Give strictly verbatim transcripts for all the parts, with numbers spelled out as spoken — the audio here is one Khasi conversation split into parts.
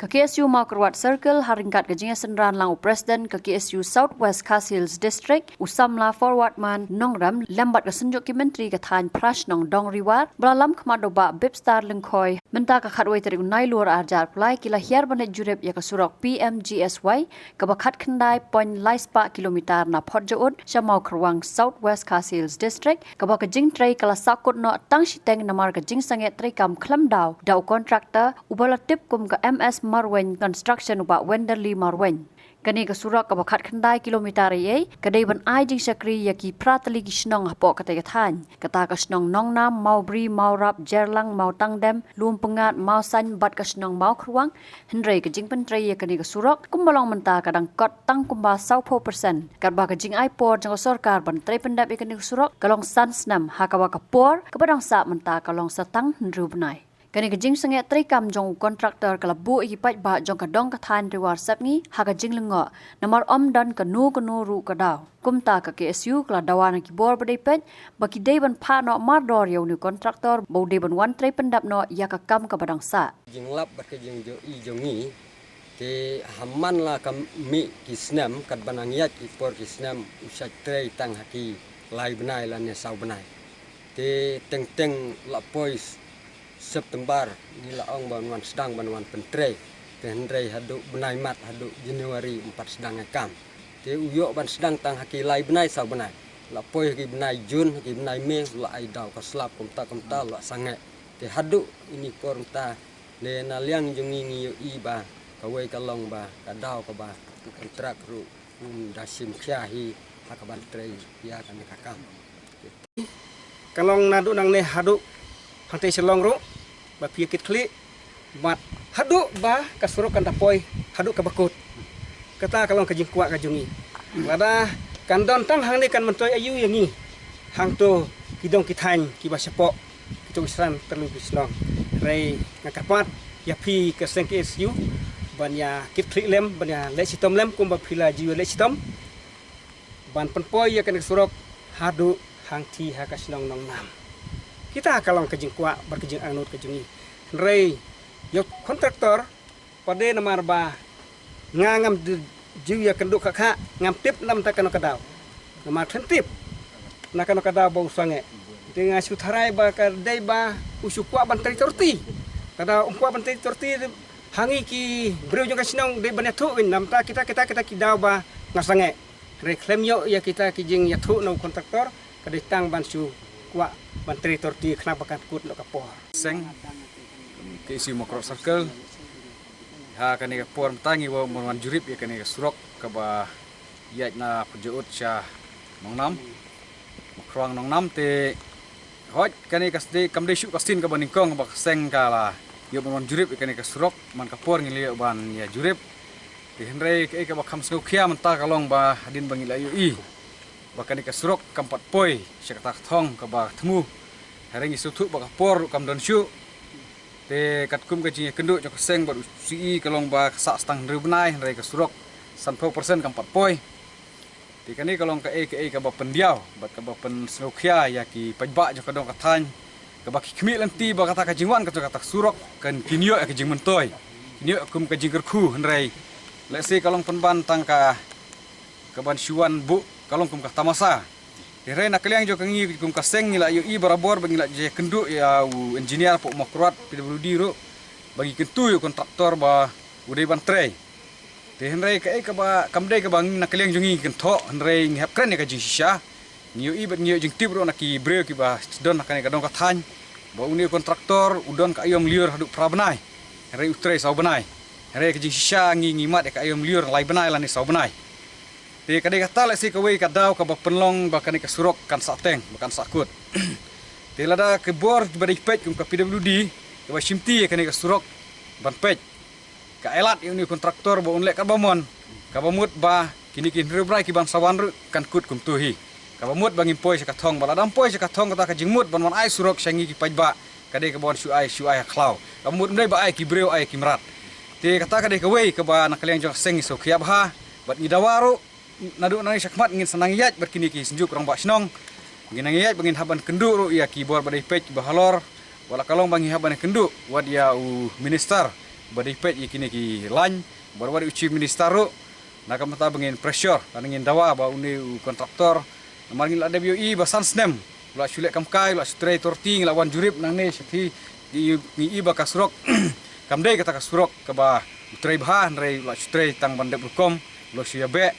K S U Mawkyrwat Circle, ha ryngkat ka jingïasynran lang u President ka K S U South West Khasi Hills District, u samla Forwardman Nongrem, lem bad ka Synjuk ki Myntri ka thaiñ phra shnong Dongriwar, ba la lam khmat da u Bah Bipstar Lyngkhoi, mynta ka khatwei tarik u Nailur arhajar arphew lai, ki la hiar ban leit jurip ïa ka surok P M G S Y, kaba khatkhyndai point lai spah kilometer na Photjaud sha Mawkyrwat, South West Khasi Hills District, kaba ka jingtrei ka la sahkut noh tang shiteng namar ka jingsangeh treikam khlem daw da u contractor uba la tip kum ka M S Marwein Construction, u Bah Wenderly Marwein. Kane ka surok kaba khatkhyndai kilometer ei ei, ka dei ban ai jingshakri ïa ki phra tylli ki shnong hapoh katei ka thaiñ. Kata ka shnong Nongnam, Mawbri, Mawrap, Jerlang, Mawtangdem, Lumpyngat, Mawsaiñ bad ka shnong Mawkyrwat, hynrei ka jingpyntrei ïa kane ka surok, kumba long mynta ka dang kot tang kumba sawphew percent. Katba ka jingai por jong ka sorkar ban trei pyndep ïa kane ka surok, ka long san snem, ha kaba ka por kaba dang sah mynta ka long sa tang hynriew bnai. Kane ka jingsangeh treikam jong u contractor ka la buh ïa ki paidbah jong ka dong ka thaiñ Riwar Sepngi ha ka jinglyngngoh, namar ym don kano kano ruh ka daw. Kumta ka K S U ka la dawa na ki bor ba dei peit, ba ki dei ban phah noh mardor ïa une u contractor, ba u dei ban wan trei pyndep noh ïa ka kam kaba dang sah. Jinglap bad ka jingïohi jong ngi, te ha man la ka mih ki snem, katba nang ïaid ki por ki snem, u shait trei tang ha ki lai bnai lane saw bnai. Te teng teng la poi September, ngi la ong ban wan sdang ban wan pyntrei. Te hynrei haduh bnai Mac, haduh January ym pat sdang ïa ka kam. Te u ïoh ban sdang tang ha ki lai bnai saw bnai. La poi ha ki bnai June, ha ki bnai May, la ai daw ka slap kumta kumta, la sangeh. Te haduh ine i por mynta, ne na liang jong ngi ngi ïohi ba kawei ka long ba ka daw kaba u kontrak ruh um da shim khia hi ha kaban trei ïa kane ka kam. Ka long naduh nangne haduh hangtei Shillong ruh, ba phi ïa kit khlieh, bad haduh ba ka surok kan da poi haduh kaba kut. Kata ka long ka jingkwah ka jong ngi. Lada kan don tang hangne kan myntoi aïu ïa ngi, hangto ki dong ki thaiñ kiba shapoh, ki dong shynrang tylli ki shnong. Hynrei nga kyrpad ïa phi ka seng K S U ban ïa kit khlieh lem, ban ïa leh shitom lem kumba phi la ju leh shitom, ban pynpoi ïa kane ka surok haduh hangtei ha ka shnong Nongnam. Kita ka long ka jingkwah bad ka jingangnud ka jong ngi. Hynrei ïa u kontraktor, pat de namar ba nga ngam ju ïa kynduh kha kha, ngam tip namar kano ka daw. Namar khlem tip na kano ka daw ba u sangeh. Te nga shu tharai ba ka dei ba u shu kwah ban trei torti. Ka daw um kwah ban trei torti, ha ngi ki briew jong ka shnong dei ban ïathuh win namar kita kita kita ki daw ba nga sangeh. Hynrei khlem ïoh ïa kita ki jingïathuh na u kontraktor, ka dei tang ban shu kwah ban trei torti khnang ba kan kut noh ka por. Seng, K S U Mawkyrwat Circle, ha kane ka por mynta ngi wan, wan jurip ïa kane ka surok kaba ïaid na Photjaud sha Nongnam, Mawkyrwat Nongnam. Te hooid, kane ka sdei, kam dei shuh ka sien kaba nyngkong kaba ka seng ka la ïoh ban wan jurip ïa kane ka surok, man ka por ngi la ïoh ban ïa jurip. Te hynrei kaei kaba kham sngewkhia mynta ka long ba hadien ba ngi la ïohi ba kane ka surok kam pat poi sha kata ka thong kaba thmu. Hynrei ngi sngewthuh ba ka por ruh kam don shuh. Te katkum ka jingïakynduh jong ka seng bad u C E ka long ba ka sah sa tang hynriew bnai, hynrei ka surok sanphew percent kam pat poi. Te kane ka long kaei kaei kaba pyndiaw bad kaba pynsngewkhia ïa ki paidbah jong ka dong ka thaiñ, kaba ki khmih lynti ba kata ka jingwan ka jong kata ka surok kan kin ïoh ïa ka jingmyntoi, kin ïoh kum ka jingkyrkhu. Hynrei lehse ka long pynban tang ka, kaban shu wan buh ka long kum ka tamasa. Te hynrei na ka liang jong ka ngi kum ka seng ngi la ïohi barabor ba ngi la ïakynduh ïa u engineer hapoh Mawkyrwat P W D ruh, ba ngi kyntu ïa u kontraktor ba u dei ban trei. Te hynrei kaei kaba, kam dei kaba ngi na ka liang jong ngi ngi kynthoh, hynrei ngi hap kren ïa ka jingshisha. Ngi ïohi bad ngi ïoh jingtip ruh na ki briew kiba don ha kane ka dong ka thaiñ, ba une u kontraktor u don ka aïom lyiur haduh phra bnai, hynrei u trei saw bnai. Hynrei ka jingshisha ngi, ngi mad ïa ka aïom lyiur lai bnai lane saw bnai. Te ka dei kata lehse kawei ka daw kaba pynlong ba kane ka surok kan sah teng, ba kan sah kut. Te lada ka bor ba dei peit kum ka P W D kaba shimti ïa kane ka surok ban peit, ka ai lad ïa une u kontraktor ba un leh kaba mon, kaba mut ba kine ki hynriew bnai kiban sa wan ruh kan kut kumto hi. Kaba mut ba ngim poi sha ka thong, ba lada ym poi sha ka thong kata ka jingmut ban wan ai surok sha ngi ki paidbah, ka dei kaba wan shu ai, shu ai ha khlaw. Kaba mut ym dei ba ai ki briew, ai ki mrad. Te kata ka dei kawei kaba na ka liang jong ka seng ngi sngewkhia bha bad ngi dawa ruh naduh nangne shakhmat ngin sa nang ïaid bad kine ki Synjuk Rangbah Shnong. Ngin nang ïaid ba ngin hap ban kynduh ruh ïa ki bor ba dei peit ba halor, wat la ka long ba ngi hap ban kynduh wat ïa u minister ba dei peit ïa kine ki line, bad wat u Chief Minister ruh, na ka bynta ba ngin pressure, lane ngin dawa ba une u contractor, namar ngi la dep ïohi ba san snem u la shu leh kam kai, u la shu trei authority, ngi la wan jurip nangne shathie, ngi ïohi ba ka surok kam dei kata ka surok kaba u trei bha, hynrei u la shu trei tang ban dep rukom, u la shu ïabeh.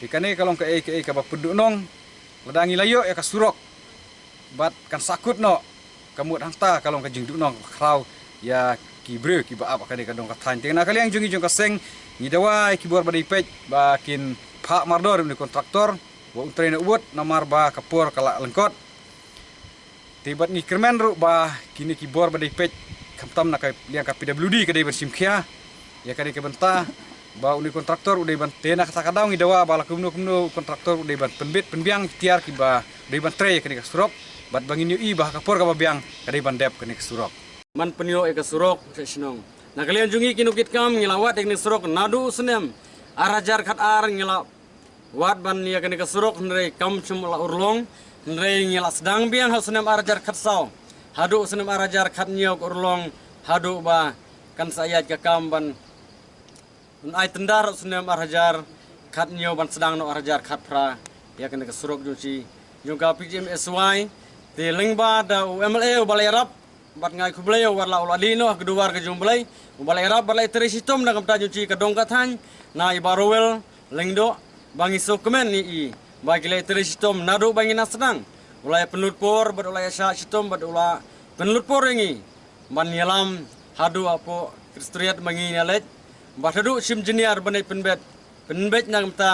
Te kane ka long kaei kaei kaba pynduhnong. Lada ngi la ïoh ïa ka surok bad kan sahkut noh, ka mut hangta ka long ka jingduhnong kaba khraw ïa ki briew kiba ap ha kane ka dong ka thaiñ. Te na ka liang jong ngi jong ka seng, ngi dawa ïa ki bor ba dei peit ba kin phah mardor ïa une u contractor ba un trei noh wut, namar ba ka por ka la lyngkot. Te bad ngi kyrmen ruh ba kine ki bor ba dei peit, khamtam na ka liang ka P W D, ka dei ban shim khia ïa kane ka bynta ba une u contractor u dei ban, te na kata ka daw ngi dawa ba la kumno kumno u contractor u dei ban pynbit pynbiang ki tiar kiba u dei ban trei ïa kane ka surok, bad ba ngin ïohi ba ha ka por kaba biang ka dei ban dep kane ka surok. Man pynïoh ïa ka surok sha shnong. Na ka liang jong ngi ki nongkitkam, ngi la wad ïa kane ka surok naduh u snem ar hajar khatar, ngi la wad ban ïa kane ka surok, hynrei kam shym la urlong, hynrei ngi la sdang biang ha u snem ar hajar khatsaw haduh u snem ar hajar khathynñiew ka urlong, haduh ba kan sa ïaid ka kam ban, ban ai tender ha u snem ar hajar khathynñiew ban sdang noh ar hajar khatphra ïa kane ka surok jong shi, jong ka P G M S Y. Te lyngba da u M L A uba la ïarap, bad nga ai khublei ïa u, wat la u la dih noh ha ka duwar ka jong U Blei, uba la ïarap bad la ïatrei shitom na ka bynta jong shi ka dong ka thaiñ, na i Bah Rowell Lyngdoh, ba ngi sngewkmen ïa i ba ki la ïatrei shitom naduh ba ngi nang sdang. U la ïa pynlut por bad u la ïa shah shitom bad u la pynlut por ïa ngi ban ïalam haduh hapoh Secretariat ba ngi ïa leit, bad haduh Chief Engineer ban ïa pynbeit, pynbeit na ka bynta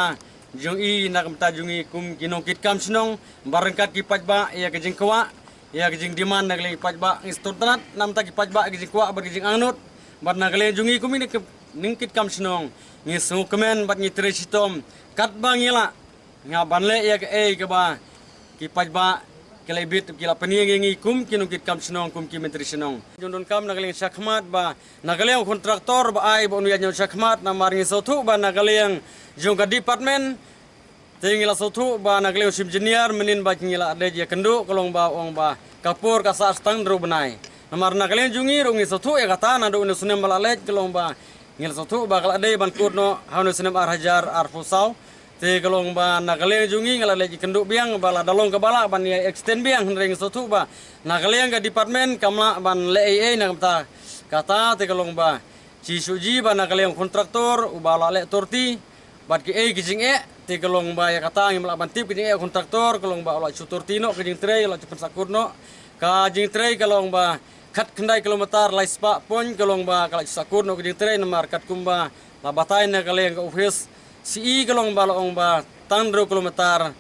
jong i, na ka bynta jong i kum ki nongkitkam shnong, ba ryngkat ki paidbah ïa ka jingkwah, ïa ka jingdemand na ka liang ki paidbah. Ngi sngewtynnat na ka bynta ki paidbah ïa ka jingkwah bad ka jingangnud, bad na ka liang jong i kum ki nongkitkam shnong, ngi sngewkmen bad ngi trei shitom katba ngi lah, nga ban leh ïa kaei kaba ki paidbah ki la bit, ki la pynïeng ïa ngi kum ki nongkitkam shnong, kum ki myntri shnong. Jong donkam na ka liang shakhmat ba na ka liang u contractor ba ai ba un ïaid noh shakhmat, namar ngi sngewthuh ba na ka liang jong ka department, te ngi la sngewthuh ba na ka liang u Chief Engineer mynnin ba ngi la leit ïakynduh, ka long ba ong ba ka por ka sah tang hynriew bnai. Namar na ka liang jong ngi ruh ngi sngewthuh ïa kata naduh une u snem ba la leit, ka long ba ngi la sngewthuh ba ka la dei ban kut noh ha une u snem ar hajar arphew saw. Te ka long ba na ka liang jong ngi ngi la leit ïakynduh biang ba lada long kaba lah ban ïa extend biang, hynrei ngi sngewthuh ba na ka liang ka department kam lah ban leh ei ei na ka bynta kata. Te ka long ba shisha ba na ka liang u contractor uba la leh authority bad kiei ki jingeh, te ka long ba ïa kata ngim lah ban tip ki jingeh u contractor, ka long ba u la shu authority noh ka jingtrei, u la shu pynsahkut noh ka jingtrei, ka long ba khatkhyndai kilometer laispah point, ka long ba ka la shu sahkut noh ka jingtrei, namar katkum ba la batai na ka liang ka office C E, ka long ba la ong ba tang hynriew kilometer